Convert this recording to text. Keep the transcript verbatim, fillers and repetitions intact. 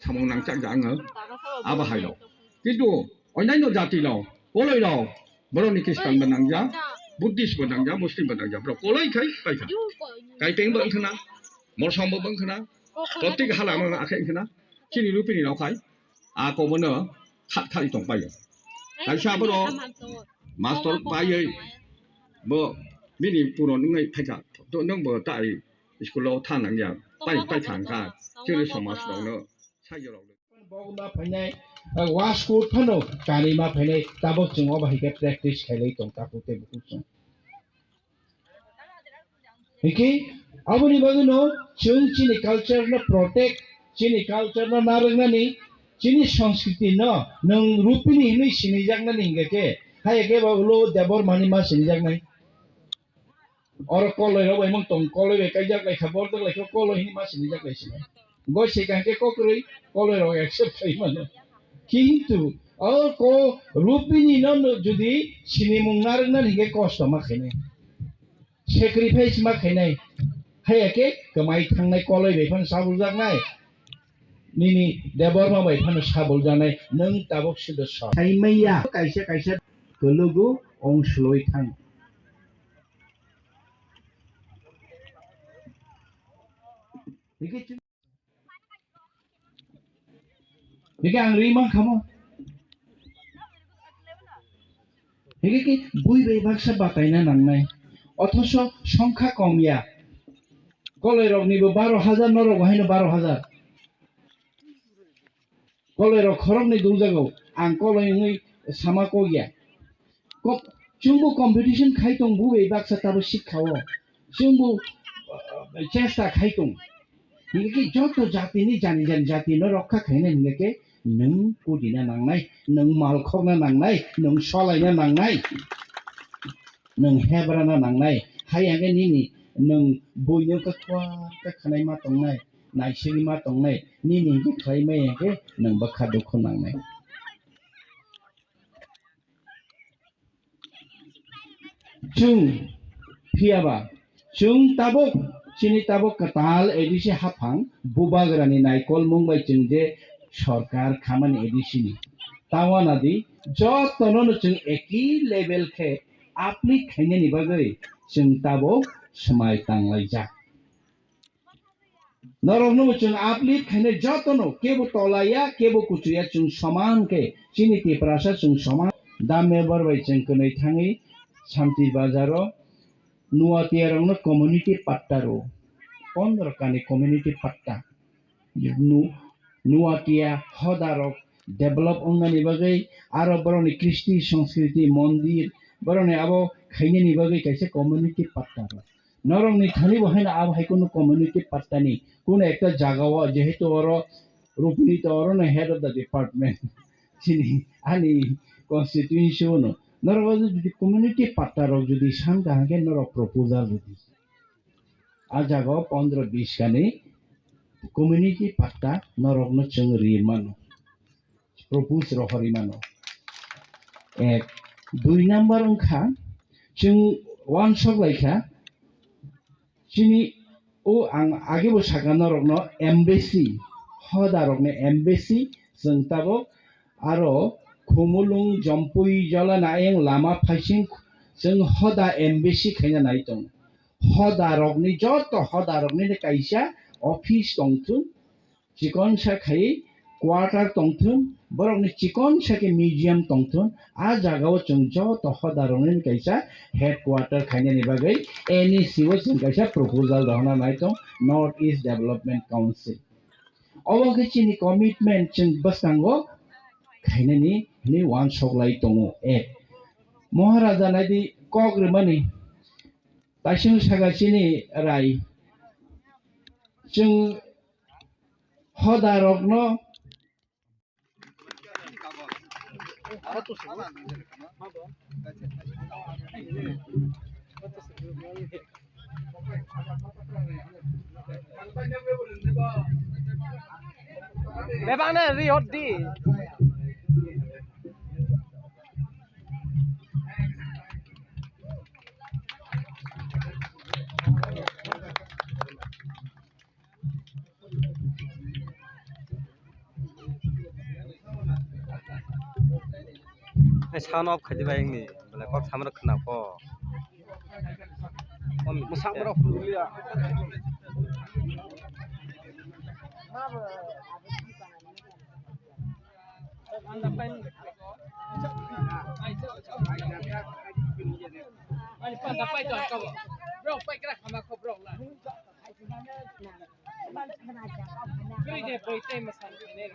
Samung nangchak ja ang abo hai rok. Kintu onyaino jati rok, koloi rok, borok ni Christian bo nangya, Buddhist bo nangya, Muslim bo nangya, borok koloi khai paikha. Kaipeng bo wngkhana, mosom bo wngkhana, protik hala no akhai wngkhana, chini rupini rok hai, a kobono khat khali tong paio. Kaisa borok master paioi bo bini puron wngwi phaikha. To nwng bo tai school o tha nangya, pai pai thangkha, chini somaj rok no sayo rok. Bogma phainai, uh, waskut phano kanima phainai, tabok chwng obo hai khe practice khailai tong takhuk tei bukhuk chwng. Hingke aboni bagwino chwng chini culture no protect, chini culture no narwknani, chini sanskriti no nwng rupini hinwi sinijaknani hingke khe, haiya khe ba ulo Debbarmani ma sinijaknai. Oro koloi rok bai mung tong, koloi bai kaijak lai kha, borjak lai kha, koloi hini ma sinijak lai sinai. Goi se kaham khe kokroi, koloi rok accept khai mano. Kintu o ko rupini no no jodi sinimung narwkna hingke kosto ma khainai. Sacrifice ma khainai. Haiya khe kwmai thangnai koloi bai phano sabuljaknai. Nini Debbarma bai phano sabuljaknai. Nwng tabuk sudo sa. Saimaiya kaisa kaisa kulugo ong sloi thang. Hingke ang ri mankha mo. Hingke ki bui bai baksa bataina nangnai. Othoso songkha kom ya. Koloi rok ni bo baro hajar, norok bo haino baro hajar. Koloi rok khoroknwi dungjago, ang koloi wngwi sama kok ya. Ko-, chwngbo competition khai tong, bo bai baksa tabo sikha o. Chwngbo, uh, chesta khai tong. Hingke joto jatini jani jani jati no rokha khainai hingke nwng kudina nangnai, nwng malkhokna nangnai, nwng solaina nangnai. Nwng hebrana nangnai, hai hingke nini nwng buino khe kwar khe khwnai ma tongnai, naisingwi ma tongnai, nini hingke khlai maya hingke nwng bwkha dukhu nangnai. Chwng phiyaba, chwng tabuk, chini tabuk kwtal A D C haphang bubagrani naikolmung bai chwng je sorkar khamani A D C ni. Tawana di, jotono no chwng eki level khe uplift khainani bagwi chwng tabuk swmai tanglaijak. Norokno chwng uplift khainai jotono, kebo tolaya, kebo kuchuya, chwng soman khe chini Tiprasa chwng soman. Da member bai chwng kwnwi thangwi Santi Bazaro Nuatia rokno community patta rw. Pondro kani community patta. Nu-, Nuatia hoda rok develop wngnani bagwi aro borokni kristi, sanskriti, mondir, borokni abo khainani bagwi kaisa community patta rw. Norokni thani bo haino abo hai kunu community patta ni kunu ekta jaga o, jehetu oro Rupini to oro no head of the department. Chini ani constituency o no. Norok o jodi community patta rok jodi san kaham khe norok proposal rwdi. A jaga o pondro bis kani community patta norok no chwng ri mano. Propose rohori mano. Ek, dui number wngkha, chwng uansuk lai kha, chini o ang age bo saka norok no embassy, hoda rok ni embassy, chwng tabuk aro Khumulwng, Jampui, Jolani ayang lama phaising chwng hoda embassy khaina nai tongo. Hoda rok ni joto hoda rok ni kaisa office tongthun, chikon sa khai quarter tongthun, borok ni chikon sa khe museum tongthun, a jaga o chwng joto hoda rok ni kaisa headquarter khainani bagwi N E C o chwng kaisa proposal rohorna nai tong North East Development Council. Obo khe chini commitment chwng bwskango khainani hinwi uansuk lai tongo. Ek, Maharaja naidi kok rwmani, taisung saka chini rai. Chwng hoda rokno Bebakno ri hor di. Sound off khai di bai wngni, bole kok samrok khna kho. Mwsang borok phunukliya. Ani panda pai to, bro, pai kra khama kho, bro, la. Kri de pai te masan ne.